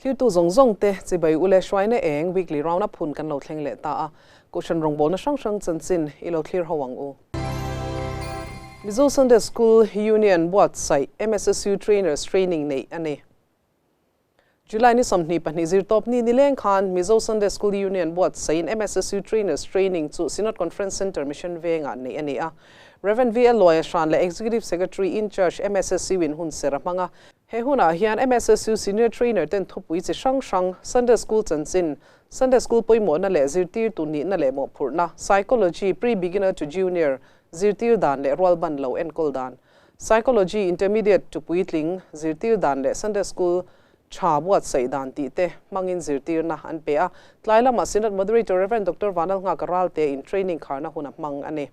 Thiltu zawng zawng te chibai ule hruaina eng weekly round up hun kan lo thleng leh ta a, Kohhran rawngbawlna hrang hrang chanchin i lo thlir ho ang u. Mizo Sunday School Union buatsaih MSSU Trainers Training neih a ni. July ni 22 zirtawp ni nileng khan Mizo Sunday School Union buatsaihin MSSU Trainers Training chu Synod Conference Centre Mission Vengah neih a ni a. Rev. VL Luaia Hran leh Executive Secretary in Charge MSSU in hun ser a hmang a. He hunah hian MSSU Senior Trainer ten thupui chi hrang hrang, Sunday School chanchin, Sunday School pawimawhna leh zirtirtu nihna leh mawhphurhna, Psychology, Pre-Beginner to Junior, zirtir dan leh rualban lo enkawl dan, Psychology, Intermediate to puitling, zirtir dan leh Sunday School tha buatsaih dan tih te hmangin zirtirna an pe a. Tlai lamah Synod Moderator Rev. Doctor Vanlalnghaka Ralte in training kharna hun a hmang a ni.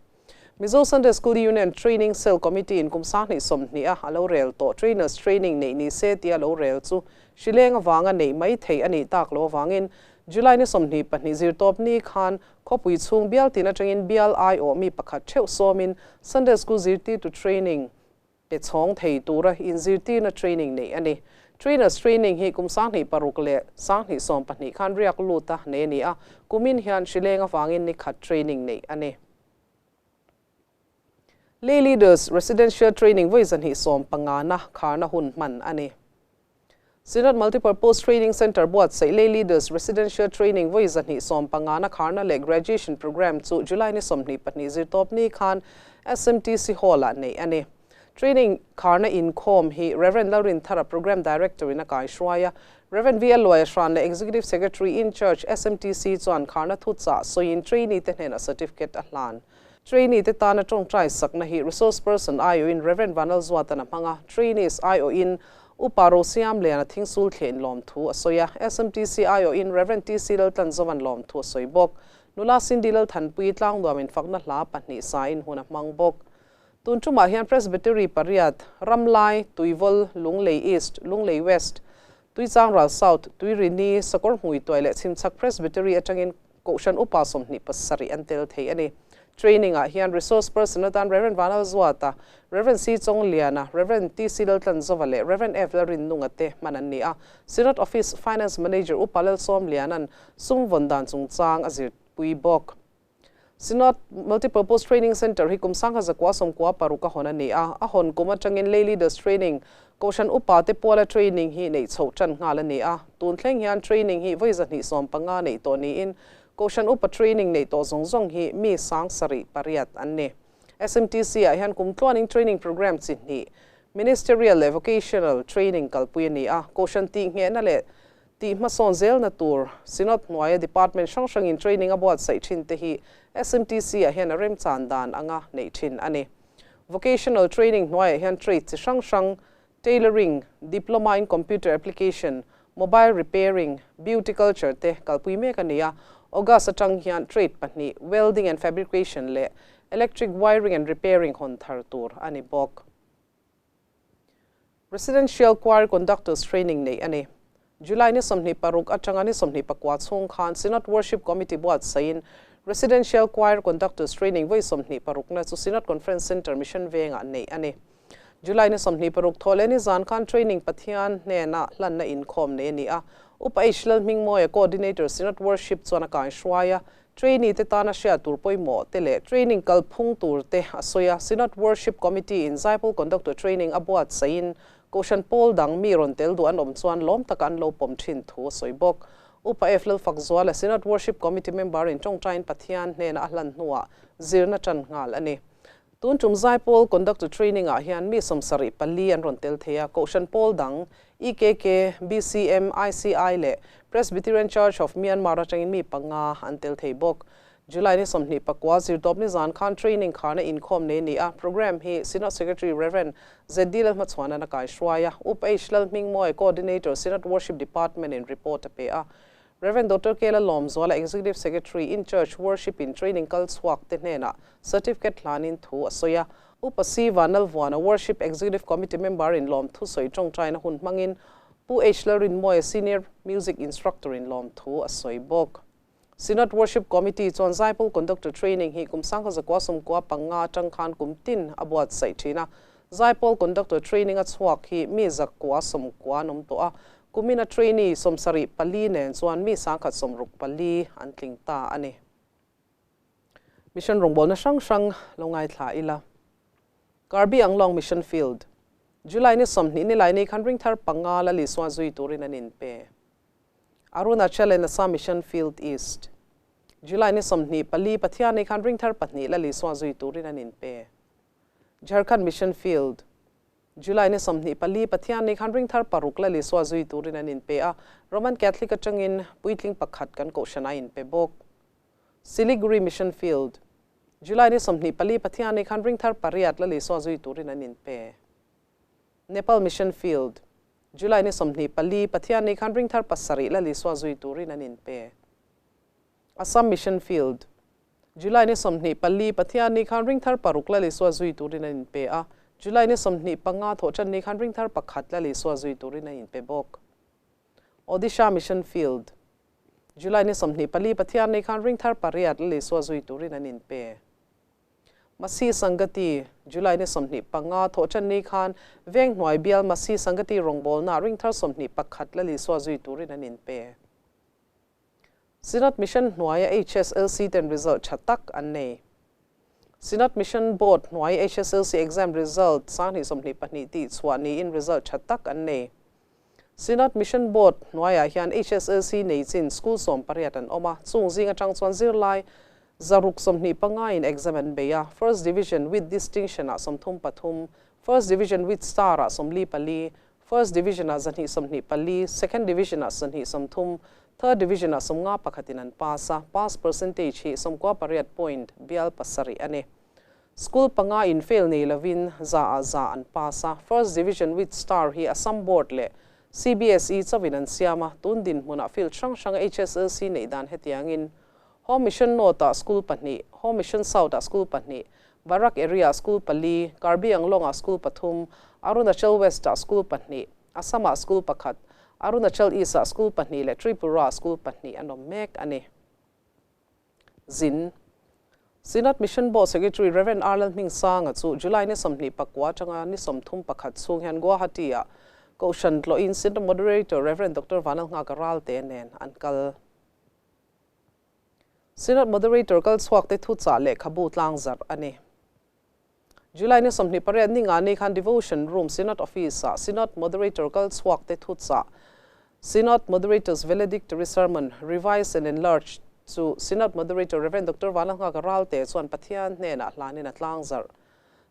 Mizo Sunday School Union Training Cell Committee in kum 2020 a a lo rel tawh Trainers Training neih ni se tia lo rel chu hrileng avanga neih mai theih a nih tak lo avangin July ni 22 zirtawp ni khan khawpui chhung bial tin atangin bial aiawh mi pakhat theuh sawmin Sunday School zirtirtu training pe chhawng thei tura inzirtirna training neih a ni. Trainers Training hi kum 2006 leh 2012 khan riak luta nei a ni a, kumin hian hrileng avangin ni khat training neih a ni. Lay Leaders Residential Training vawi 215 na kharna hun hman a ni. Synod Multipurpose Training Centre buatsaih Lay Leaders Residential Training vawi 215 na kharna leh Graduation Program chu July ni 22 zirtawp ni khan SMTC Hall-ah neih a ni. Training kharna inkhawm hi Reverend Lalrin Thara Program Director in a kai hruaia Reverend V L Luaia Hran leh Executive Secretary in Charge SMTC chuan kharna thu chah sawiin trainee te hnenah certificate a hlan. Trainee te tana tawngtai sakna hi resource person aiawhin Reverend Vanal Zuatan a hmang a, trainees aiawhin Upa Rosiam Lian a thingsul thlein lawm thu a sawi a, SMTC aiawhin Reverend TC Laltlan Zovan lawm thu a sawi bawk. Nula Cindy Lalthanpui tlangnuamin fakna hla pahnih sain hun a hmang bawk. Tun tumah hian Presbytery pariat, Ramlai, Tuivol, Lunglei East, Lunglei West, Tuichangral South, Tuirini, Sakawr Hmui Tuai leh Chhimchhak Presbytery atangin Kohhran Upa 27 an tel thei a ni. Training ah hian resource person atan Reverend Vanal Zuata, Reverend C Chong Liana, Reverend TC Laltlan Zova leh Reverend F Lalrin Nunga te hman an ni a. Synod Office Finance Manager Upa Lalsawm Lianan sum vawn dan chungchang a zirpui bawk. Synod Multipurpose Training Centre hi kum 1996 a hawn a ni a, a hawn kum atangin Lay Leaders Training, Kohhran Upa te puala training hi neih chhoh tan nghal a ni a, tun thleng hian training hi vawi 215 neih tawh niin Kohhran Upa training neih tawh zawng zawng hi mi 78 an ni. SMTC ah hian kum tluanin training program chi hnih, Ministerial leh Vocational Training kalpui a ni a, Kohhran tih nghehna leh tih hmasawn zelna tur Synod hnuaia department hrang hrangin training a buatsaih thin te hi SMTC ah hian a remchan dan anga neih thin a ni. Vocational training hnuaiah hian trade chi hrang hrang, tailoring, diploma in computer application, mobile repairing, beauty culture te kalpui mek a ni a. August atang hian trade pahnih, welding and fabrication leh electric wiring and repairing hawn thar tur a ni bawk. Residential Choir Conductors Training neih a ni. July ni 26 atanga ni 29 chhung khan Synod Worship Committee buatsaihin Residential Choir Conductors Training vawi 26 na chu Synod Conference Centre Mission Vengah neih a ni. July ni 26 thawh leh ni zan khan training Pathian hnena hlanna inkhawm nei a ni a. Upa H Lalhmingmawia Coordinator Synod Worship chuan a kai hruai a, trainee te tana hriat tur pawimawh te leh training kalphung tur te a sawi a. Synod Worship Committee in Zaipawl Conductor Training a buatsaihin Kohhran pawl dang mi rawn tel duh an awm chuan lawm taka an lo pawm thin thu a sawi bawk. Upa F Lalfak Zuala Synod Worship Committee member in tawngtain Pathian hnena a hlan hnuah zirna tan nghal a ni. Tun tum Zaipawl Conductor Training ah hian mi 74 an rawn tel thei a, Kohhran pawl dang EKK, BCM, ICI leh Presbyterian Church of Myanmar atangin mi panga an tel thei bawk. July ni 29 zirtawp ni zan khan training kharna inkhawm nei ni a, program hi Synod Secretary Reverend ZD Lalhmachhuana na kai hruai a, Upa H Lalhmingmawia Coordinator Synod Worship Department in report a pe a. Reverend Dr. Kela Lawmzuala Executive Secretary in Church Worship in Training kal chhuak te hnena certificate hlanin thu a sawi a. Upa C Vanlalvuana Worship Executive Committee member in lawm thu sawi tawngtaina hun hmangin Pu H Lalrinmawia Senior Music Instructor in lawm thu a sawi bawk. Synod Worship Committee chuan Zaipawl Conductor Training hi kum 1995 atang khan kum tin a buatsaih thin a. Zaipawl Conductor Training a chhuak hi mi 190 an awm tawh a. Kumina trainee 74 nen chuan mi 164 an tling ta a ni. Mission rawngbawlna hrang hrang lo ngaithla ila. Karbi Anglong Mission Field, July ni 20 Nilaini khan ringthar panga Lal Isua zui turin an inpe. Arunachal and Assam Mission Field East, July ni 24 Pathianni khan ringthar pahnih Lal Isua zui turin an inpe. Jharkhand Mission Field, July ni 24 Pathianni khan ringthar paruk Lal Isua zui turin an inpe a, Roman Catholic atangin puitling pakhat kan kohhran a inpe bawk. Siliguri Mission Field, July ni 24 Pathianni khan ringthar pariat Lal Isua zui turin an inpe. Nepal Mission Field, July ni 24 Pathianni khan ringthar pasarih Lal Isua zui turin an inpe. Assam Mission Field, July ni 24 Pathianni khan ringthar paruk Lal Isua zui turin an inpe a, July ni 25 Thawhtanni khan ringthar pakhat Lal Isua zui turin an inpe bawk. Odisha Mission Field, July ni 24 Pathianni khan ringthar pariat Lal Isua zui turin an inpe. Masi Sangati, July ni 25 Thawhtanni khan Venghnuai Bial Masi Sangati rawngbawlna ringthar 21 Lal Isua zui turin an inpe. Synod Mission hnuaia HSLC ten result tha tak an nei. Synod Mission Board hnuai HSLC exam result 2022 tih chhuah niin result tha tak an nei. Synod Mission Board hnuaiah hian HSLC nei chin school 18 an awm a, chung zing atang chuan zirlai 625 in exam an bei a, First Division with Distinction ah 33, First Division with Star ah 44, First Division ah 124, Second Division ah 130, Third Division ah 51 in an pass a, pass percentage hi 98 point bial pasarih a ni. School panga in fail nei lovin za ah za an pass a, First Division with Star hi Assam Board leh CBSE chauhin an siam a, tun dinhmunah field hrang hrang HSLC neih dan hetiangin Home Mission North ah school pahnih, Home Mission South ah school pahnih, Barak Area ah school pali, Karbi Anglong ah school pathum, Arunachal West ah school pahnih, Assam ah school pakhat, Arunachal East ah school pahnih leh Tripura ah school pahnih an awm mek a ni. Zin. Synod Mission Board Secretary Rev. R. Lalhmingsanga chu July ni 29 atanga ni 31 chhung hian Guwahati ah Kohhran tlawhin Synod Moderator Rev. Doctor Vanlalnghaka Ralte nen an kal. Synod Moderator kal chhuak te thuchah lehkhabu tlang zarh a ni. July ni 28 ni nga ni khan Devotion Room Synod Office ah Synod Moderator kal chhuak te thuchah Synod Moderator's Valedictory Sermon, Revised and Enlarged chu Synod Moderator Rev. Doctor Vanlalnghaka Ralte chuan Pathian hnenah hlanin a tlang zarh.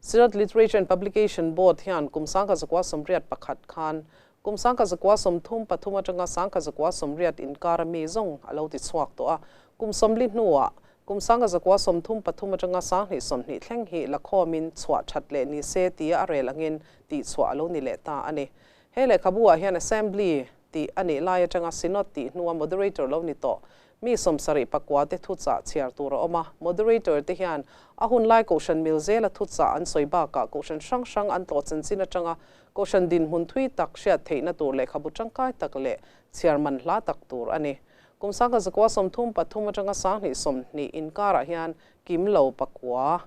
Synod Literature and Publication Board hian kum 1981 khan kum 1933 atanga 1980 inkara mi zawng a lo ti chhuak tawh a, kum 40 hnuah kum 1933 atanga 2020 thleng hi lakhawmin chhuah that leh ni se tia a rel angin tih chhuah a lo ni leh ta a ni. He lehkhabu ah hian Assembly tih a nih lai atanga Synod tih hnua Moderator lo ni tawh mi 79 te thuchah chhiar tur a awm a. Moderator te hian a hun lai Kohhran mil zela thuchah an sawi bakah Kohhran hrang hrang an tlawh chanchin atanga Kohhran dinhmun thui tak hriat theihna tur lehkhabu tangkai tak leh chhiar man hla tak tur a ni. Kum 1933 atanga 2020 inkarah hian kim lo pakua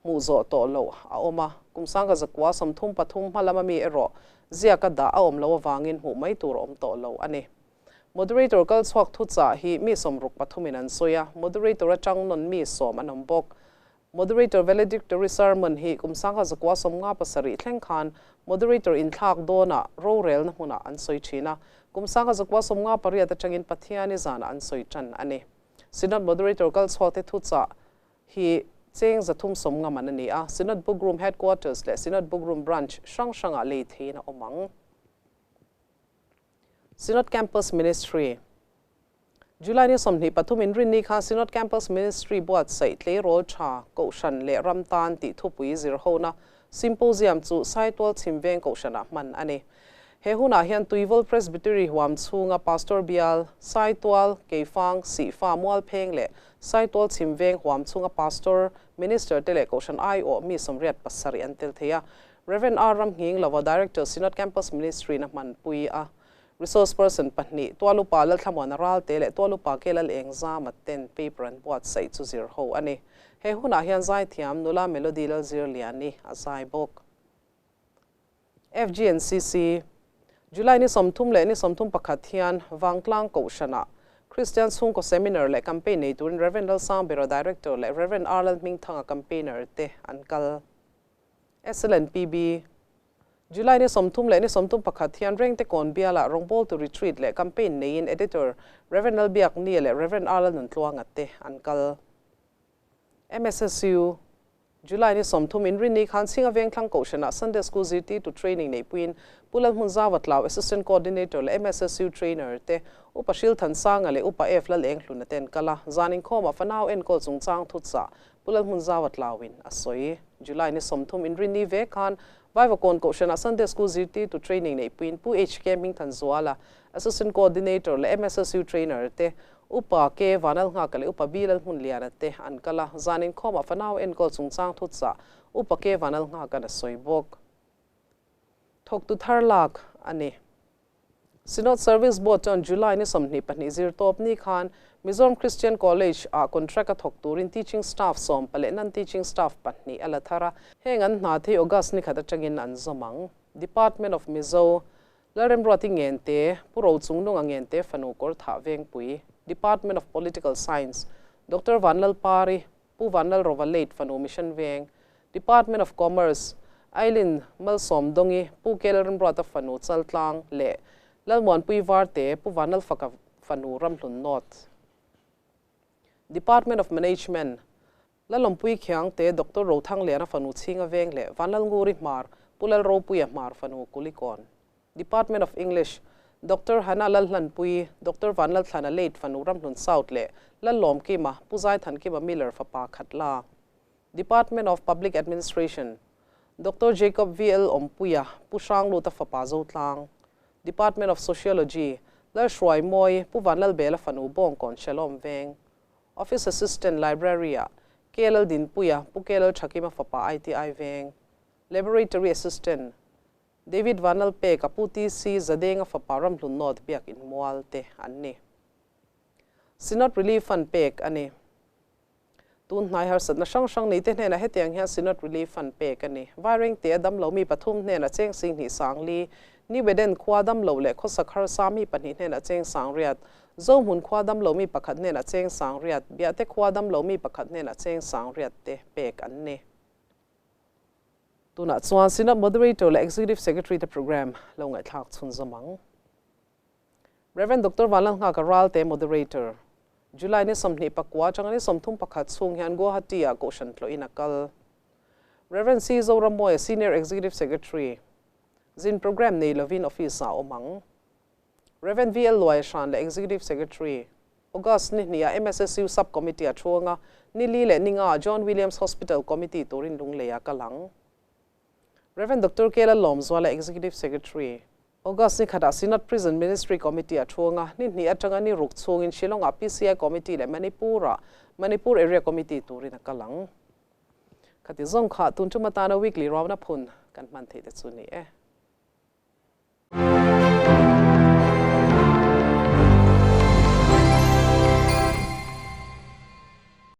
hmuh zawh tawh loh a awm a, kum 1933 hma lama mi erawh ziaka dah a awm loh avangin hmuh mai tur a awm tawh lo a ni. Moderator kal chhuak thuchah hi mi 63 in an sawi a, moderator atang nawn mi 10 an awm bawk. Moderator valedictory sermon hi kum 1957 thleng khan moderator inthlak dawnah rorelna hmunah an sawi thin a, kum 1958 atangin Pathiani zanah an sawi tan a ni. Synod moderator kal chhuak te thuchah hi cheng 350 man a ni a, Synod Book Room Headquarters leh Synod Book Room Branch hrang hrangah lei theiin a awm ang. Synod Campus Ministry July ni 23 inrinni khan Synod Campus Ministry buatsaih tleirawl tha Kohhran leh ram tan tih thupui zirhona Symposium chu Saitual Chhimveng Kohhranah hman a ni. He hunah hian Tuivawl Presbytery huam chhunga Pastor Bial, Saitual, Keifang, Sihfa, Mualpheng leh Saitual Chhimveng huam chhunga Pastor, Minister te leh Kohhran aiawh mi 87 an tel thei a. Rev. R. Ramnghing lova Director Synod Campus Ministry na hmanpui a. Resource person pahnih, Tualupa Lalthlamuana Ralte leh Tualupa Kelal Engzama ten paper an buatsaih chu zir ho a ni. He hunah hian zaithiam nula Melody Lalzirliani a zai bawk. FGNCC. July ni 30 leh ni 31 hian Vangtlang Kohhranah Kristian Chhungkaw Seminar leh Campaign nei turin Rev. Lalsangbera Director leh Rev. R. Lalhmingthanga Campaigner te an kal. SLNPB, July ni 30 leh ni 31 hian Rengtekawn bialah rawngbawltu retreat leh campaign neiin Editor Rev. Lalbiaknia leh Rev. R. Lalnuntluanga te an kal. MSSU, July ni 30 Inrinni khan Chhinga Vengthlang Kohhranah Sunday School zirtirtu training neihpuiin Pu Lalhmunzava Tlau Assistant Coordinator leh MSSU Trainer te Upa Hrilthansanga leh Upa F Lalenghluna te an kal a, zan inkhawmah fanau enkawl chungchang thutchah Pu Lalhmunzava Tlauin a sawi. July ni 30 Inrinni ve khan Vaivakawn Kohhranah Sunday School zirtirtu training neihpuiin Pu HK Hmingthanzuala, Assistant Coordinator leh MSSU Trainer te Upa K. Vanalnghaka leh Upa B. Lalhmunliana te an kal a, zan inkhawmah fanau enkawl chungchang thutchah Upa K. Vanalnghakan a sawi bawk. Thawktu thar lak a ni. Synod Service Board chuan July ni 22 zirtawp ni khan Mizoram Christian College ah contract a thawk turin teaching staff sawm paleh non-teaching staff pahnih a la thar a, heng an hna thei August ni khat atangin an zawm ang. Department of Mizo Lalremruati Ngente, Pu Rochungnunga Ngente fanu kawr thah vengpui, Department of Political Science, Doctor Vanlalpari, Pu Vanlalrova Late fanu Mission Veng, Department of Commerce, Eileen Malsawmdawngi, Pu K Lalremruata fanu Chaltlang leh Lalmuanpui Varte, Pu Vanlalfaka fanu Ramhlun North. Department of Management, Lalawmpui Khiangte, Doctor Rothangliana fanu Chhinga Veng leh Vanlalnguri Hmar, Pu Lalropuia Hmar fanu Kulikawn. Department of English, Doctor Hannah Lalhlanpui, Doctor Vanlalthlana Late fanu Ramhlun South leh Lallawmkima, Pu Zaithankima Miller fapa Khatla. Department of Public Administration, Doctor Jacob VL Awmpuia, Pu Hrangluta fapa Zotlang. Department of Sociology, Lalhruaimawi, Pu Vanlalbela fanu Bawngkawn Shalom Veng. Office Assistant, Library-ah, KL Dinpuia, Pu KL Thakima fapa ITI Veng, Laboratory Assistant, David Vanlalpeka, Pu TC Zadenga fapa Ramhlun North Biak Inmual te an ni. Synod Relief Fund pek a ni. Tun hnai harsatna hrang hrang nei te hnenah hetiang hian Synod Relief Fund pek a ni. Vairengte a damlo mi pathum hnenah cheng 20 sangli, New Eden khua damlo leh khawsak harsa mi pahnih hnenah cheng 8000, Zohmun khua damlo mi pakhat hnenah cheng 8000, Biahte khua damlo mi pakhat hnenah cheng 8000 te pek an ni. Tunah chuan Synod Moderator leh Executive Secretary te program lo ngaihthlak chhunzawm ang. Rev. Doctor Vanlalnghaka Ralte Moderator, July ni 29 atanga ni 31 chhung hian Guwahati-ah Kohhran tlawhin a kal. Rev. C. Zoramawia Senior Executive Secretary, Zin program nei lovin office-ah awm ang. Rev. VL Luai Hran leh Executive Secretary, August ni hniha MSSU Sub Committee a thu anga ni li leh ni nga John Williams Hospital Committee turin Lungleia kal ang. Rev. Doctor K. Lalawmzuala Executive Secretary, August ni khatah Synod Prison Ministry Committee a thu anga ni hnih atanga ni ruk chhungin Shillong-ah PCI Committee leh Manipur-ah Manipur Area Committee turin a kal ang. Khati zawng kha tun tum atana weekly ruamna phun kan hman theih te chu ni e.